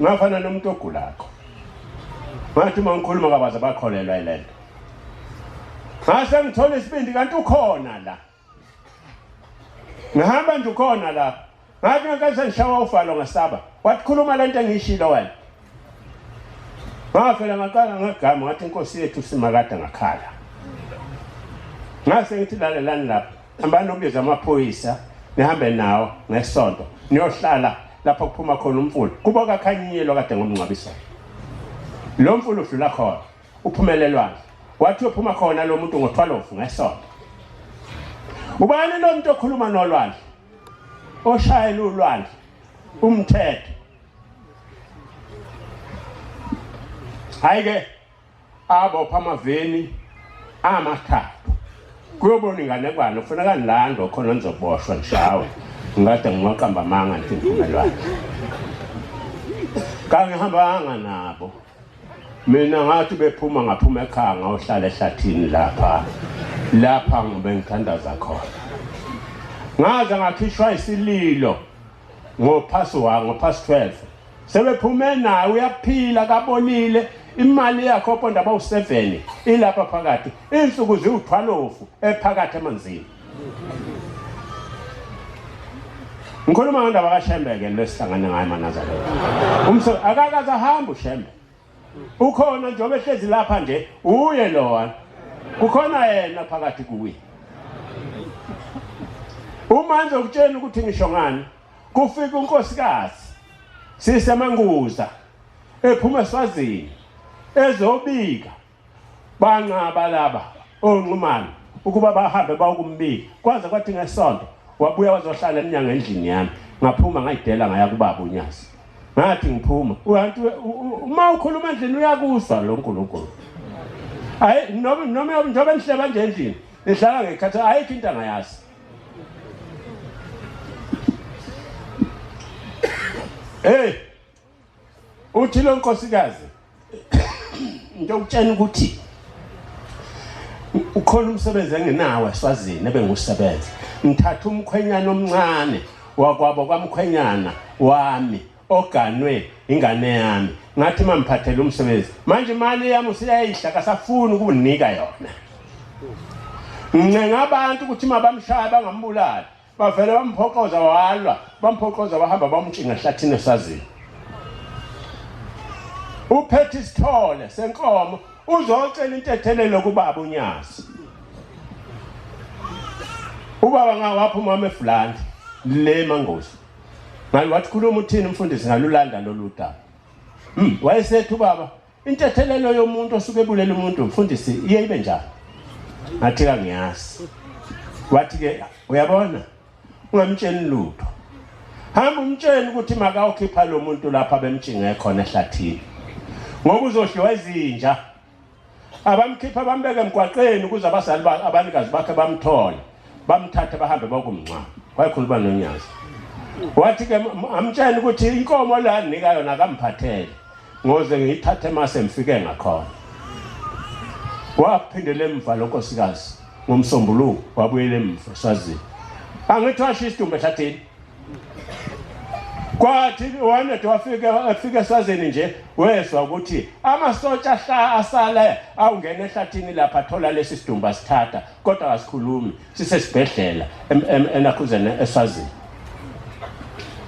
Ngafana nomuntu ogulakho. Ngathi uma ngikhuluma kabaze bakholelwa ilento. Ngase ngithola isibindi kanti ukhona la. Ngihamba nje ukhona la. Ngathi ngenkathi sengishawa uvalo ngasaba. Wathi khuluma lento engiyishilo wena. Ngavela ngaqala ngagama ngathi inkosi yethu simakade ngakhala. Ngase ngithi lalelani lapha. Hambani nobiza amaphoyisa nihambe nawo ngesonto niyohlala lapho kuphuma khona umfula. Kubo kaKhanyiyelo kade ngomngcwabisa. Lo mfula udlula khona uphumele elwandle. Wathi uyophuma khona lo muntu ngo-12 ngesonto. Ubani lo muntu okhuluma nolwandle? Oshayela ulwandle umthetho. Hayi ke abopha amaveni amathathu kuyobona inganekwane kufuneka nilando khona nizoboshwa nishawe ngikade ngiwaqamba amanga ngithi ngiphumelwane kangihambanga nabo mina ngathi bephuma ngaphuma ekhaya ngayohlala ehlathini lapha lapha ngibe ngithandaza khona ngaze ngakhishwa isililo ngophasi wa ngophasi 12 sebephume naye uyaphila kabonile imali yakhe oponda bawu-7 ilapha phakathi iy'nsuku ziwuthwalofu ephakathi emanzini ngikhuluma ngendaba kaShembe-ke lo esihlangane ngayo manazaretha umso akakaze ahambe uShembe ukhona njengoba ehlezi lapha nje uye lowa kukhona yena phakathi kuye uma ngizokutshela ukuthi ngisho ngani kufika unkosikazi sisemanguza ephuma eswazini ezobika banqaba laba onxumalo ukuba bahambe bayokumbika kwaze kwathi ngesonto wabuya wazohlala emnyango endlini yami ngaphuma ngayidela ngaya kubaba unyazi ngathi ngiphuma uyanti uma ukhuluma endlini uyakuzwa lo nkulunkulu hayi noma noma njengoba nihleba nje endlini nihlala ngekhathi ayikho into angayazi hey uthi lo nkosikazi ngiyokutshela ukuthi ukhona umsebenzi engenawo eSwazini ebengiwusebenza ngithatha umkhwenyana omncane wakwabo kwamkhwenyana wami oganwe ingane yami ngathi mamphathele umsebenzi manje imali yami usiyayidla kasafuni ukunika yona ngincenga abantu ukuthi mabamshaya bangambulali bavele bamphoqoza walwa bamphoqoza bahamba bamtshinga ehlathini esazini uphethe isithole senkomo uzocela intethelelo kubaba unyazi ubaba ngawapha umama efulandi le mangozi ngathi wathi khuluma uthini umfundisi ngalulanda lolu daba wayesethi ubaba Intethelelo yomuntu osuke ebulela umuntu mfundisi iye ibe njani? Ngathi kangiyazi. Wathi ke uyabona ungamtsheni lutho. Hamba umtsheni ukuthi makawukhipha lo muntu lapha bemtshinge khona ehlathini. Ngoba uzodliwa izinja. Abamkhipha bambeke emgwaqeni ukuze abazali abanikazi bakhe bamthole. Bamthathe bahambe bakumncwaba. Wayekhuluma nonyazi. Wathi ke amtsheni ukuthi inkomo la nika yona akamphathele. Ngoze ngiyithathe mase ngifike ngakhona. Waphindela emva lo nkosikazi ngomsombuluko wabuyela emva sazini. Angithi washiya isidumbu ehlathini. Kwathi wanede wafika efika eswazini nje wezwa ukuthi amasotsha ahla asale awungena ehlathini lapha athola lesi sidumbu asithatha kodwa akasikhulumi sisesibhedlela enakhuzeni eswazini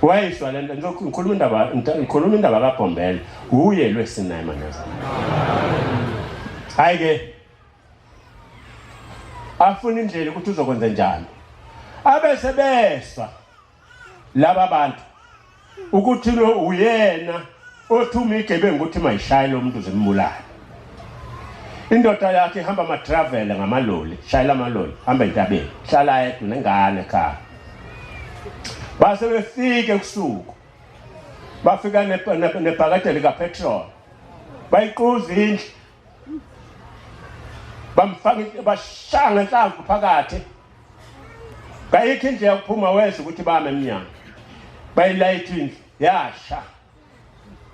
wayiswa lento ngikhuluma indaba ngikhuluma indaba kaBhombela uye lwesinayi manaza hayi ke afuna indlela ukuthi uzokwenza njani abese beswa laba bantu ukuthi lo uyena othuma igebengu ukuthi mayishaye lo muntu zimbulale indoda yakhe ihamba ama-travel ngamaloli shayela amaloli hamba entabeni hlala yedwa nengane ekhaya base befike ebusuku bafika nebhakede likapetrol bayiquza indlu bamfaka bashaya ngenhlamvu phakathi kayikho indlela yokuphuma wezwa ukuthi bame emnyango bayilayitha indlu yasha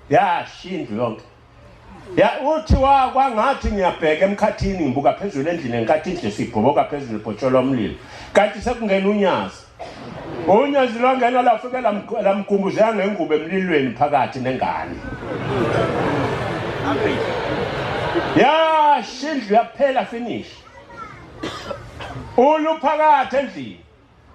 yasha indlu yonke ya uthi wa kwangathi ngiyabheka emkhathini ngibuka phezulu endlini ngenkathi indlu sibhoboka phezulu ibhotsholwa umlilo kanti sekungena unyazi Unyazi lwangena lafike lamgubuzela ngengubo emlilweni phakathi nengane. Yasha indlu yaphela finish. Uluphakathi endlini.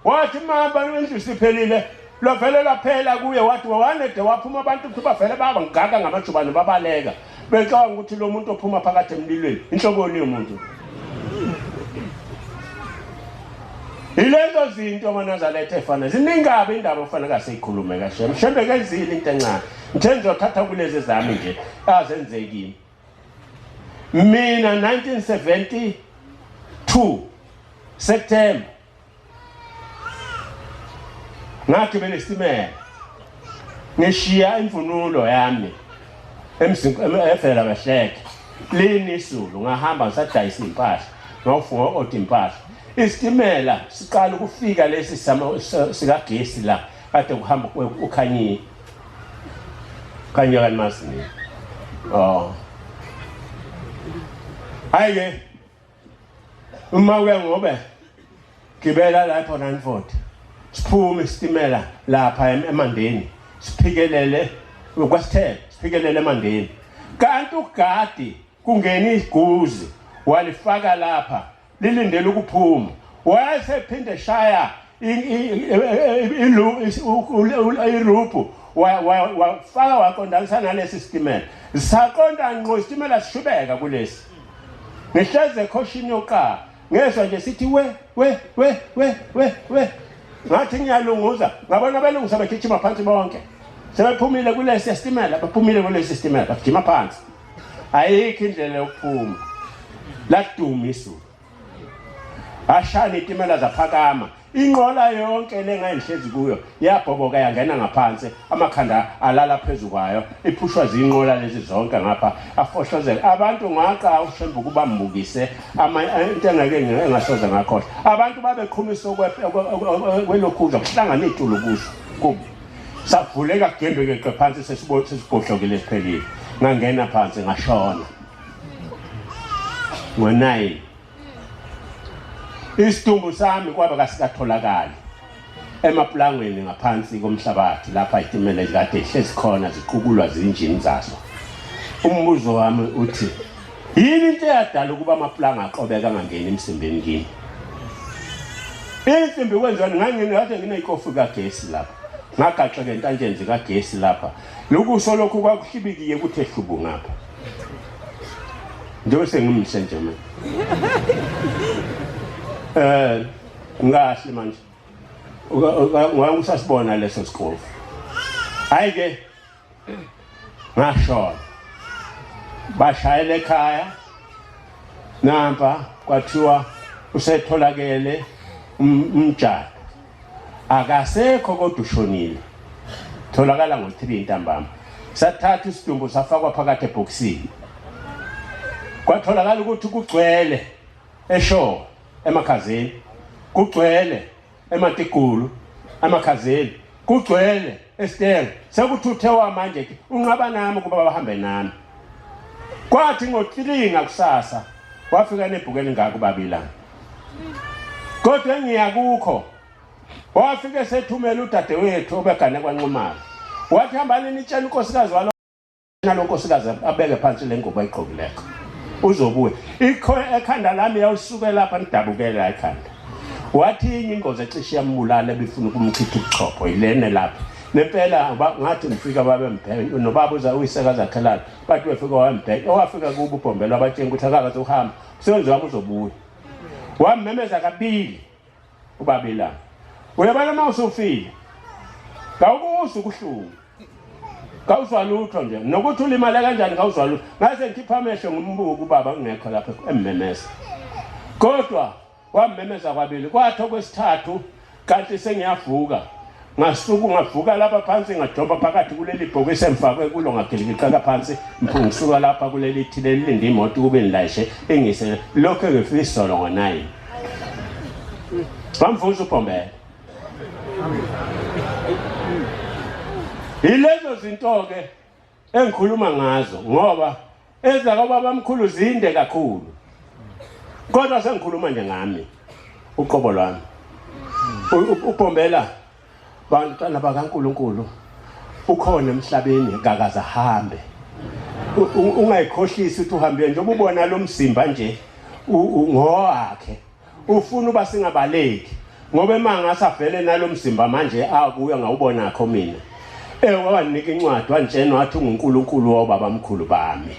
Wathi mama indlu siphelile lwavele lwaphela kuye wathi wanede waphuma abantu ukuthi bavele baba ngaka ngamajubane babaleka becabanga ukuthi lo muntu ophuma phakathi emlilweni inhloboni yomuntu Yilezo zinto amaNazaretha efana ziningi kabi indaba okufanele siyikhulume kaShembe. Shembe kenzile into encane. Ngithe ngizothatha kulezi zami nje azenzekile. Mina 1972 September ngagibela isitimela ngishiya imvunulo yami emzini efela bahleke lini izulu ngahamba ngisadayisa impahla ngawufunga oda impahla isitimela siqala ukufika lesi sikagesi la kade kuhamba ukhanyile khanyile kanimazi nini oh hayi ke uma uya ngobe gibela lapho 940 siphume isitimela lapha emandeni siphikelele kwasithele siphikelele emandeni kanti ugadi kungena iguzi walifaka lapha lilindele ukuphuma wayesephinde shaya irubhu wafaka waqondanisa nalesi sitimela saqonda ngqo isitimela sishubeka kulesi ngihlezi ekhoshini yokuqala ngezwa nje sithi we we we we we we ngathi ngiyalunguza ngabona abelungisa begijima phansi bonke sebephumile kulesi sitimela baphumile kulesi sitimela bagijima phansi ayikho indlela yokuphuma laduma izulu ashana itimela zaphakama inqola yonke le ngangihlezi kuyo yabhoboka yangena ngaphansi amakhanda alala phezu kwayo iphushwa zinqola lezi zonke ngapha afohlozeka abantu ngaqa ushembe ukuba mbukise into engeke engasoze ngakhohlwa abantu babeqhumisa kwelokhuza kuhlangana iy'tulo kuso kubo savuleka kugembekeqe phansi sesibhodlokile siphelile ngangena phansi ngashona ngo-9 Isidumbu sami kwaba kasikatholakali emapulangweni ngaphansi komhlabathi lapha itimela kade ihlezi khona ziqukulwa zinjini zazo. Umbuzo wami uthi yini into eyadala ukuba amapulanga aqobeka angangeni emsimbeni kimi? Insimbi kwenziwani? Ngangingade ngineyikofu kagesi lapha, ngagaxeka entanjeni zikagesi lapha. Lokusho lokhu kwakuhlibikiye kuthe hlubu ngapha. Njengoba sengimhle nje manje. Eh ngahle manje. Ngoba usasibona leso sikofu. Hayi ke ngashona. Bashayela ekhaya. Nampa kwathiwa usetholakele um, umjado. Akasekho kodwa ushonile. Tholakala ngo-3 ntambama. Sathatha isidumbu safakwa phakathi ebhokisini. Kwatholakala ukuthi kugcwele eshowe emakhazeni, kugcwele ematigulu emakhazeni, kugcwele esitenge. Sekuthuthe manje ke unqaba nami ukuba bahambe nami. Kwathi ngo-3 ngakusasa wafika nebhuku elingaka ubabilana. Kodwa engiya kukho wafike esethumela udadewethu obegane kwaNxumalo wathi hambani nitshela unkosikazi walo nalo nkosikazi abeke phansi le ngubo ayigqokileko uzobuya ikho ekhanda lami yawusuke lapha nidabukela ekhanda wathi inye ingozi ecishe yambulala ebifuna ukumchitha ubuchopho yilene lapha nempela ngathi ngifika babembheka nobaba uza uyisekazi akhelana bathi befika wambheka owafika kubo ubhombela wabatshela ukuthi akakaze uhamba umsebenzi wami uzobuya Wamemeza kabili ubaba ilanga. Uyabona uma usufile kawukuzwa ubuhlungu. Kawuzwa lutho nje nokuthi ulimale kanjani kawuzwa lutho. Ngase ngikhipha amehlo ngimbuka ubaba ngekho lapha emmemeza. Kodwa wammemeza kwabili kwathi okwesithathu kanti sengiyavuka ngasuku ngavuka lapha phansi ngajoba phakathi kuleli bhokisi engifakwe kulo ngagilikiqeka phansi ngisuka lapha kuleli thile lilinde imoto ukube ngilayishe ingise lokho engifika isolo ngo-9 bamvusa ubhombela yilezo zinto-ke engikhuluma ngazo ngoba ezakababamkhulu zinde kakhulu kodwa sengikhuluma nje ngami uqobo lwami ubhombela. Bantwana bakaNkulunkulu ukhona emhlabeni kakaze ahambe. Ungayikhohlisi ukuthi uhambe njengoba ubona lo mzimba nje ngowakhe. Ufuna uba singabaleki ngoba emangase avele nalomzimba manje akuya ngawubona kho mina. Eh wanika incwadi wantshena wathi unguNkulunkulu wobaba mkhulu bami.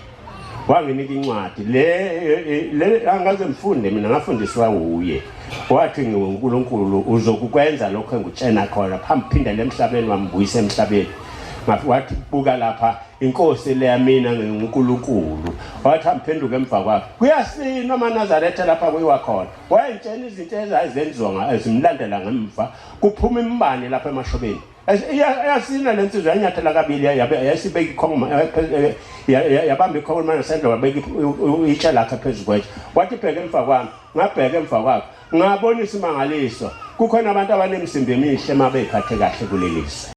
Wanginika incwadi le le angaze ngifunde mina ngafundiswa wuye. Wathi nginguNkulunkulu uzokukwenza lokho engutshena khona phambi phindele emhlabeni wambuyisa emhlabeni. Wathi buka lapha inkosi leya mina nginguNkulunkulu. Wathi amphenduke emva kwakhe. Kuyasinwa amaNazaretha lapha kuyiwa khona. Wayengitshena izinto ezazenziwa ezimlandela ngemva kuphuma imibane lapha emashobeni. Iyasina le nsizwa yanyathela kabili yayisibeka ikhongoma yabamba ikhongoma ngesandla wabeka itshe lakhe phezu kwetshe. Wathi bheka emva kwami, ngabheka emva kwakhe. Ngabona isimangaliso. Kukhona abantu abanemizimba emihle uma beyiphathe kahle kuleli zwe.